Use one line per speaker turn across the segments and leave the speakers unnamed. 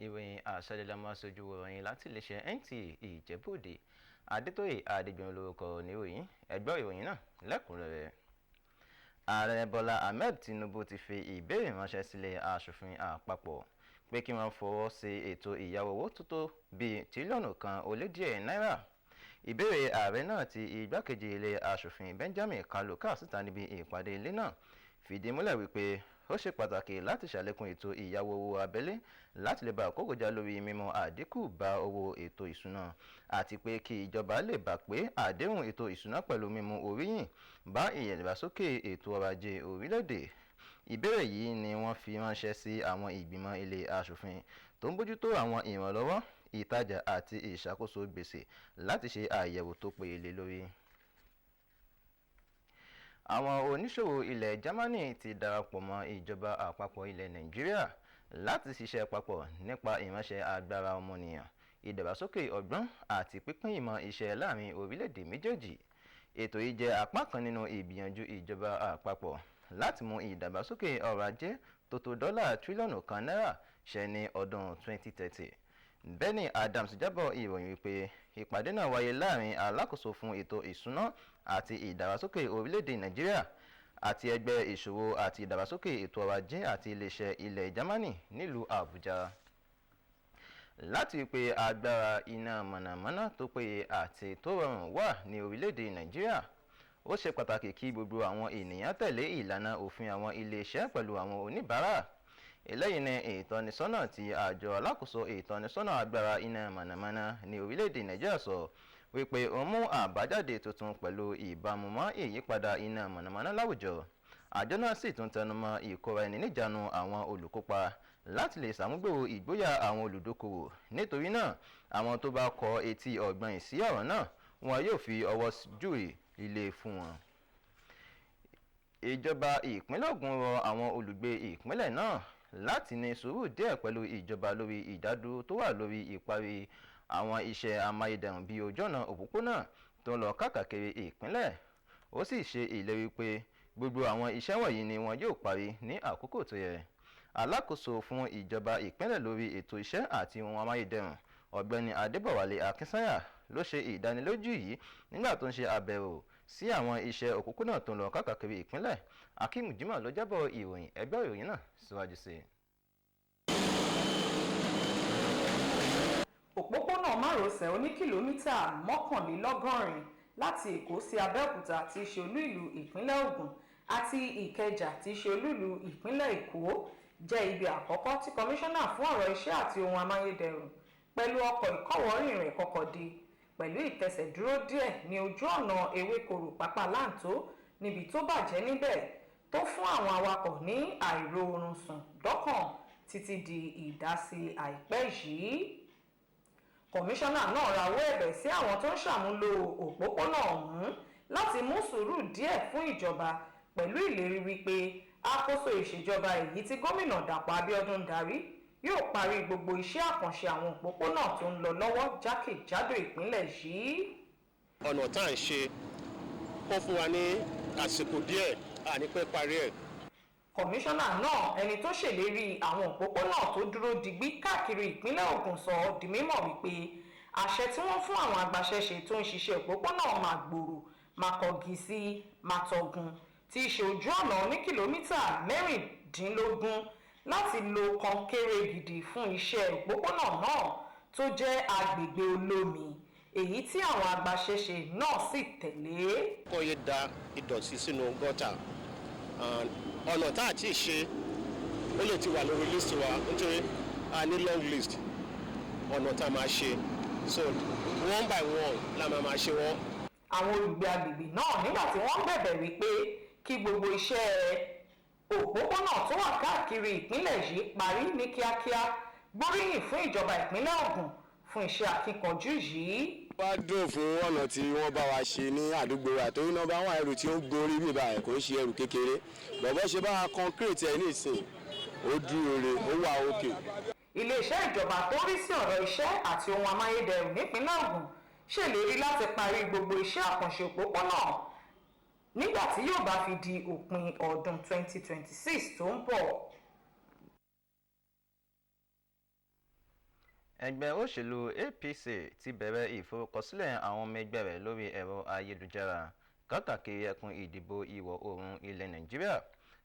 Ìròyìn àṣálẹ́ aṣojú ìròyìn láti iléeṣẹ́ NTA Ìjẹ̀bú-Òde. Adétóyè Adégbènrú lórúkọ oníròyìn. Ẹ gbọ́ ìròyìn náà lẹ́kùnrẹ́rẹ́. Ààrẹ Bọ́lá Ahmed Tinubu ti fi ìbéèrè ránṣẹ́ sílé aṣòfin àpapọ̀ pé kí wọ́n fọwọ́ sí ètò ìyáwó owó tó tó bíi tírílíọ̀nù 1.4 náírà. Ìbéèrè ààrẹ náà tí igbákejì ilé aṣòfin Benjamin Kalu kà síta níbi ìpàdé ilé náà fìdí múlẹ̀ wípé ó ṣe pàtàkì láti ṣàlékún ètò ìyáwó owó abẹ́lé láti lè bá àkókò já lórí mímú àdínkù bá owó ètò ìṣúná, àti pé kí ìjọba lè bá pé àdéhùn ètò ìṣúná pẹ̀lú mímú oríyìn bá ìdàgbàsókè ètò ọrọ̀ ajé orílẹ̀-èdè. Ìbéèrè yìí ni wọ́n fi ránṣẹ́ sí àwọn ìgbìmọ̀ ilé aṣòfin tó ń bójútó àwọn ìrànlọ́wọ́ ìtajà àti ìṣàkóso gbèsè láti ṣe àyẹ̀wò tó péye lé lórí. Àwọn oníṣòwò ilẹ̀ Germany ti darapọ̀ mọ́ ìjọba àpapọ̀ ilẹ̀ Nàìjíríà láti ṣiṣẹ́ papọ̀ nípa ìránṣẹ́ agbára ọmọnìyàn, ìdàgbàsókè ọgbọ́n àti pínpín ìmọ̀ iṣẹ́ láàrin orílẹ̀-èdè méjèèjì. Ètò yìí jẹ́ apá kan nínú ìgbìyànjú ìjọba àpapọ̀ láti mú ìdàgbàsókè ọrọ̀ ajé tó tó dọ́là tírílíọ̀nù 1 náírà ṣẹ ní ọdún 2030. Benny Adams jábọ̀ ìròyìn wípé ìpàdé náà wáyé láàrin alákòóso fún ètò ìṣúná àti ìdàgbàsókè orílẹ̀-èdè Nàìjíríà àti ẹgbẹ́ ìṣòwò àti ìdàgbàsókè ètò ọrọ̀ ajé àti iléeṣẹ́ ilẹ̀ Germany nílùú Àbújá láti rí pé agbára iná mọ̀nàmọ́ná tó péye àti tó rọrùn wà ní orílẹ̀-èdè Nàìjíríà. Ó ṣe pàtàkì kí gbogbo àwọn ènìyàn tẹ̀lé ìlànà òfin àwọn iléeṣẹ́ pẹ̀lú àwọn oníbàárà. Eléyìí ni ìtọ́nisọ́nà tí àjọ alákòóso ìtọ́nisọ́nà agbára iná mọ̀nàmọ́ná ní orílẹ̀-èdè Nàìjíríà sọ wípé ó mú àbájáde tuntun pẹ̀lú ìbámu mọ́ ìyípadà iná mọ̀nàmọ́ná láwùjọ. Àjọ náà sì tún tẹnumọ́ ìkóra ẹni níjàánu àwọn olùkópa láti lè ṣàmúgbòrò ìgboyà àwọn olùdókòwò. Nítorí náà, àwọn tó bá kọ etí ọ̀gbọ̀nyìn sí ọ̀rọ̀ náà, wọn yóò fi ọwọ́ júwe ilé fún wọn. Ìjọba ìpínlẹ̀ Ògùn rọ àwọn olùgbé ìpínlẹ̀ náà láti ní sùúrù díẹ̀ pẹ̀lú ìjọba lórí ìdádúró tó wà lórí ìparí àwọn iṣẹ́ amáyédẹrùn bíi ojú ọ̀nà òpópónà tó ń lọ káàkiri ìpínlẹ̀. Ó sì ṣe ìlérí pé gbogbo àwọn iṣẹ́ wọ̀nyí ni wọn yóò parí ní àkókò tó yẹ. Alákòóso fún ìjọba ìpínlẹ̀ lórí ètò iṣẹ́ àti ohun amáyédẹrùn, Ọ̀gbẹ́ni Adébọ̀wálé Akínsànyà, ló ṣe ìdánilójú yìí nígbà tó ń ṣe àbẹ̀wò sí àwọn iṣẹ́ òpópónà tó ń lọ káàkiri ìpínlẹ̀. Akeem Jimoh ló jábọ̀ ìròyìn. Ẹ gbọ́ ìròyìn náà síwájú sí i.
Òpópónà márosẹ̀ oní kìlómítà 81 láti Èkó sí Abẹ́òkúta tí í ṣe olú ìlú ìpínlẹ̀ Ògùn àti Ìkẹjà tí í ṣe olú ìlú ìpínlẹ̀ Èkó jẹ́ ibi àkọ́kọ́ tí kọmíṣánná fún ọ̀rọ̀ iṣẹ́ àti ohun amáyédẹrùn pẹ̀lú ọkọ̀ ìkọ́wọ̀ọ́rìn rẹ̀ kọ́kọ́ dé, pẹ̀lú ìtẹsẹ̀dúró díẹ̀ ní ojú ọ̀nà Ewékorò Pápá Láǹtó níbi tó bàjẹ́ níbẹ̀ tó fún àwọn awakọ̀ ní àìróorun sùn dọ́kàn títí di ìdásí àìpẹ́ yìí. Kọmíṣánná náà rawọ́ ẹ̀bẹ̀ sí àwọn tó ń ṣàmúlò òpópónà ọ̀hún láti mú sùúrù díẹ̀ fún ìjọba, pẹ̀lú ìlérí wípé àkóso ìṣèjọba èyí tí gómìnà Dàpọ̀ Abíọ́dún ń darí yóò parí gbogbo iṣẹ́ àkànṣe àwọn òpópónà tó ń lọ lọ́wọ́ jákèjádò ìpínlẹ̀ yìí.
Ọ̀nà tá à ń ṣe kó fún wa ní àsìkò díẹ̀, àní pẹ́ parí ẹ̀.
Kọmíṣánná náà, ẹni tó ṣèlérí àwọn òpópónà tó dúró digbí káàkiri ìpínlẹ̀ Ògùn, sọ di mímọ̀ wípé àṣẹ tí wọ́n fún àwọn agbaṣẹ́ṣe tó ń ṣiṣẹ́ òpópónà Màgbòrò Mákọ̀gì sí Mátọ̀gùn tí í ṣe ojú ọ̀nà oní kìlómítà 16 láti lo kọnkéré gidi fún iṣẹ́ òpópónà náà tó jẹ́ agbègbè olómi, èyí tí àwọn agbaṣẹ́ṣe náà sì tẹ̀lé.
Kó yé da ìdọ̀tí sínú gọ́tà. Ọ̀nà tá a ti ṣe, ó lè ti wà lórí list wa, nítorí a ní long list ọ̀nà tá a máa ṣe, so one by one la máa máa ṣe wọ́n.
Àwọn olùgbé agbègbè náà, nígbà tí wọ́n bẹ̀bẹ̀ wípé kí gbogbo iṣẹ́ òpópónà tó wà káàkiri ìpínlẹ̀ yìí parí ní kíákíá, gbóríyìn fún ìjọba ìpínlẹ̀ Ògùn fún iṣẹ́ akíkanjú yìí.
Wá dùn fún ọ̀nà tí wọ́n bá wa ṣe ní àdúgbò wa, torí number one, ẹrù tí ó ń gorí bí báyìí kò ń ṣe ẹrù kékeré. Bọ̀bọ́ ṣe bá wa concrete ẹ̀ nísìn, ó dúró re, ó wà òkè.
Iléeṣẹ́ ìjọba tó ń rí sí ọ̀rọ̀ iṣẹ́ àti ohun amáyédẹrùn nípínlẹ̀ Ògùn ṣèlérí láti parí gbogbo iṣẹ́ àkànṣe òpópónà nígbà tí yóò bá fi di òpin ọdún 2026 tó ń bọ̀.
Ẹgbẹ́ òṣèlú APC ti bẹ̀rẹ̀ ìforúkọsílẹ̀ àwọn ọmọ ẹgbẹ́ rẹ̀ lórí ẹ̀rọ ayélujára káàkiri ẹkùn ìdìbò ìwọ̀ oòrùn ilẹ̀ Nàìjíríà,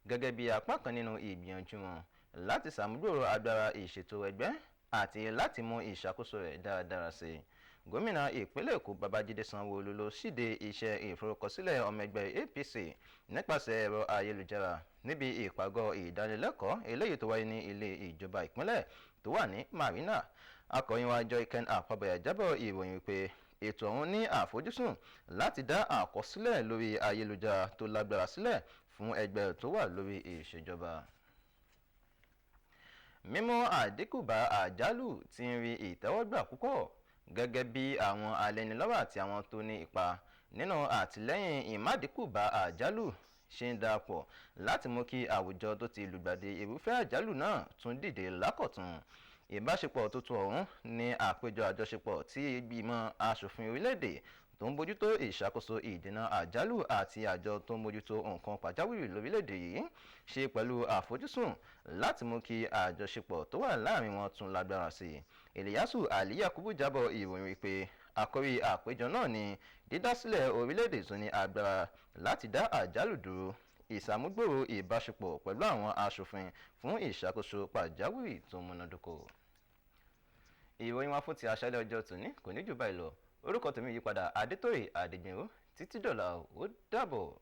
gẹ́gẹ́ bí apá kan nínú ìgbìyànjú wọn láti ṣàmúgbòrò agbára ìṣètò ẹgbẹ́ àti láti mú ìṣàkóso rẹ̀ dáradára sí i. Gómìnà ìpínlẹ̀ Èkó Babájídé Sanwó-Olú ló ṣíde iṣẹ́ ìforúkọsílẹ̀ ọmọ ẹgbẹ́ APC nípasẹ̀ ẹ̀rọ ayélujára níbi ìpàgọ́ ìdánilẹ́kọ̀ọ́ eléyìí tó wáyé ní ilé ìjọba ìpínlẹ̀ tó wà ní Marina. Akọ̀ròyìn wa Joy Ken Àpabọ̀yà jábọ̀ ìròyìn pé ètò ọ̀hún ní àfojúsùn láti dá àkọsílẹ̀ lórí ayélujára tó lágbára sílẹ̀ fún ẹgbẹ́ tó wà lórí ìṣèjọba. Mímú àdínkù bá àjálù ti ń rí ìtẹ́wọ́gbà púpọ̀ gẹ́gẹ́ bí àwọn alẹ́nulọ́rọ̀ àti àwọn tó ní ipa nínú àtìlẹ́yìn ìmádínkù bá àjálù ṣe ń darapọ̀ láti mú kí àwùjọ tó ti lùgbàdì irúfẹ́ àjálù náà tún dìde lákọ̀tun. Ìbáṣepọ̀ tuntun ọ̀hún ní àpéjọ àjọṣepọ̀ tí ìgbìmọ̀ asòfin orílẹ̀-èdè tó ń bójútó ìṣàkóso ìdènà àjálù àti àjọ tó ń bójútó nǹkan pàjáwìrì lórílẹ̀-èdè yìí ṣe pẹ̀lú àfojúsùn láti mú kí àjọṣepọ̀ tó wà láàrin wọn tún lágbára sí i. Ìlíyàsù Ali Yakubu jábọ̀ ìròyìn wípé àkórí àpéjọ náà ni dídásílẹ̀ orílẹ̀-èdè tó ní agbára láti dá àjálù dúró, ìsàmúgbòrò ìbáṣepọ̀ pẹ̀lú àwọn aṣòfin fún ìṣàkóso pàjáwìrì tó múnádóko. Ìròyìn wa fún ti àṣálẹ́ ọjọ́ tòní kò ní jù báyìí lọ. Orúkọ tèmi yípadà, Adétòyè Àdègbìnrú. Títí dọ̀là, ó dàbọ̀.